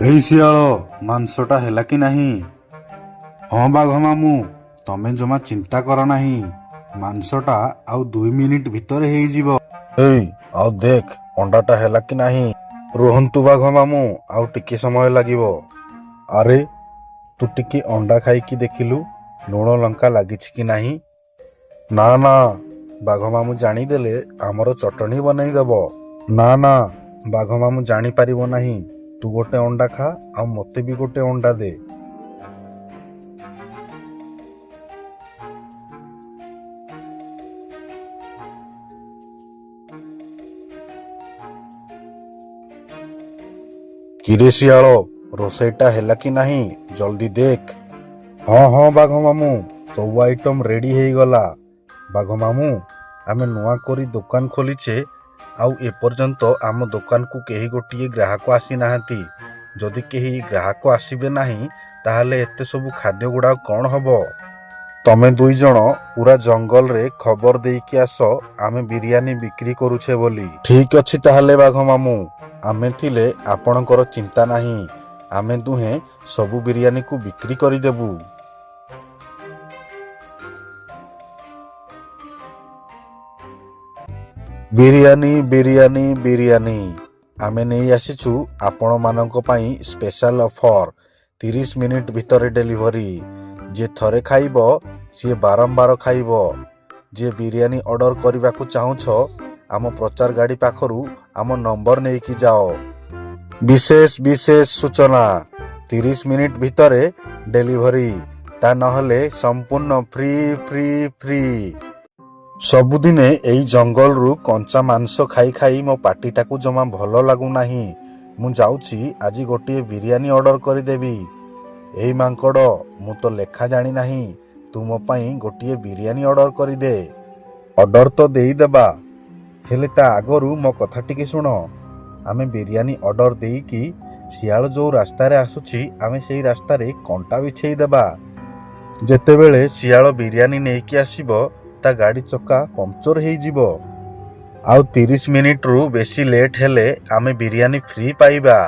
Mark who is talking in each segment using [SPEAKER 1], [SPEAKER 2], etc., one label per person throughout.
[SPEAKER 1] ଏଇ ଶିଆଳ, ମାଂସଟା ହେଲା କି ନାହିଁ? ହଁ ବାଘ ମାମୁଁ, ତମେ ଜମା ଚିନ୍ତା କର ନାହିଁ, ମାଂସଟା ଆଉ 2 ମିନିଟ ଭିତରେ ହେଇଯିବ। ଏଇ, ଆଉ ଦେଖ ଅଣ୍ଡାଟା ହେଲା କି ନାହିଁ। ରୁହନ୍ତୁ ବାଘ ମାମୁଁ, ଆଉ ଟିକେ ସମୟ ଲାଗିବ। ଆରେ, ତୁ ଟିକେ ଅଣ୍ଡା ଖାଇକି ଦେଖିଲୁ, ଲୁଣ ଲଙ୍କା ଲାଗିଛି କି ନାହିଁ? ନା ନା, ବାଘ ମାମୁଁ ଜାଣିଦେଲେ ଆମର ଚଟଣି ବନେଇଦେବ। ନା ନା, ବାଘ ମାମୁଁ ଜାଣିପାରିବ ନାହିଁ। ତୁ ଗୋଟେ ଅଣ୍ଡା ଖା ଆଉ ମୋତେ ବି ଗୋଟେ ଅଣ୍ଡା ଦେ। କିରେ ଶିଆଳ, ରୋଷେଇଟା ହେଲା କି ନାହିଁ, ଜଲ୍ଦି ଦେଖ। ହଁ ହଁ ବାଘ ମାମୁଁ, ସବୁ ଆଇଟମ୍ ରେଡି ହେଇଗଲା। ବାଘ ମାମୁଁ, ଆମେ ନୂଆ କରି ଦୋକାନ ଖୋଲିଛେ ଆଉ ଏପର୍ଯ୍ୟନ୍ତ ଆମ ଦୋକାନକୁ କେହି ଗୋଟିଏ ଗ୍ରାହକ ଆସିନାହାନ୍ତି। ଯଦି କେହି ଗ୍ରାହକ ଆସିବେ ନାହିଁ, ତାହେଲେ ଏତେ ସବୁ ଖାଦ୍ୟ ଗୁଡ଼ାକ କ'ଣ ହବ? ତମେ ଦୁଇ ଜଣ ପୁରା ଜଙ୍ଗଲରେ ଖବର ଦେଇକି ଆସ, ଆମେ ବିରିୟାନୀ ବିକ୍ରି କରୁଛେ ବୋଲି। ଠିକ ଅଛି ତାହେଲେ ବାଘ ମାମୁଁ, ଆମେ ଥିଲେ ଆପଣଙ୍କର ଚିନ୍ତା ନାହିଁ। ଆମେ ଦୁହେଁ ସବୁ ବିରିୟାନୀକୁ ବିକ୍ରି କରିଦେବୁ। ବିରିୟାନୀ, ବିରିୟାନୀ, ବିରିୟାନୀ! ଆମେ ନେଇ ଆସିଛୁ ଆପଣମାନଙ୍କ ପାଇଁ ସ୍ପେଶାଲ ଅଫର, 30 ମିନିଟ ଭିତରେ ଡେଲିଭରି। ଯିଏ ଥରେ ଖାଇବ, ସିଏ ବାରମ୍ବାର ଖାଇବ। ଯିଏ ବିରିୟାନୀ ଅର୍ଡର କରିବାକୁ ଚାହୁଁଛ, ଆମ ପ୍ରଚାର ଗାଡ଼ି ପାଖରୁ ଆମ ନମ୍ବର ନେଇକି ଯାଅ। ବିଶେଷ ବିଶେଷ ସୂଚନା, 30 ମିନିଟ ଭିତରେ ଡେଲିଭରି, ତା ନହେଲେ ସମ୍ପୂର୍ଣ୍ଣ ଫ୍ରି, ଫ୍ରି, ଫ୍ରି। ସବୁଦିନେ ଏଇ ଜଙ୍ଗଲରୁ କଞ୍ଚା ମାଂସ ଖାଇ ଖାଇ ମୋ ପାଟିଟାକୁ ଜମା ଭଲ ଲାଗୁନାହିଁ। ମୁଁ ଯାଉଛି, ଆଜି ଗୋଟିଏ ବିରିୟାନୀ ଅର୍ଡର କରିଦେବି। ଏଇ ମାଙ୍କଡ଼, ମୁଁ ତ ଲେଖା ଜାଣିନାହିଁ, ତୁ ମୋ ପାଇଁ ଗୋଟିଏ ବିରିୟାନୀ ଅର୍ଡର କରିଦେ। ଅର୍ଡର ତ ଦେଇଦେବା, ହେଲେ ତା ଆଗରୁ ମୋ କଥା ଟିକେ ଶୁଣ। ଆମେ ବିରିୟାନୀ ଅର୍ଡର ଦେଇକି ଶିଆଳ ଯୋଉ ରାସ୍ତାରେ ଆସୁଛି, ଆମେ ସେଇ ରାସ୍ତାରେ କଣ୍ଟା ବିଛେଇ ଦେବା। ଯେତେବେଳେ ଶିଆଳ ବିରିୟାନୀ ନେଇକି ଆସିବ, ତା ଗାଡ଼ି ଚକା ପଙ୍କଚର ହେଇଯିବ। ଆଉ 30 ମିନିଟରୁ ବେଶୀ ଲେଟ୍ ହେଲେ ଆମେ ବିରିୟାନୀ ଫ୍ରି ପାଇବା।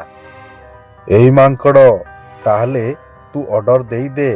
[SPEAKER 1] ଏଇ ମାଙ୍କଡ଼, ତାହେଲେ ତୁ ଅର୍ଡର ଦେଇଦେ।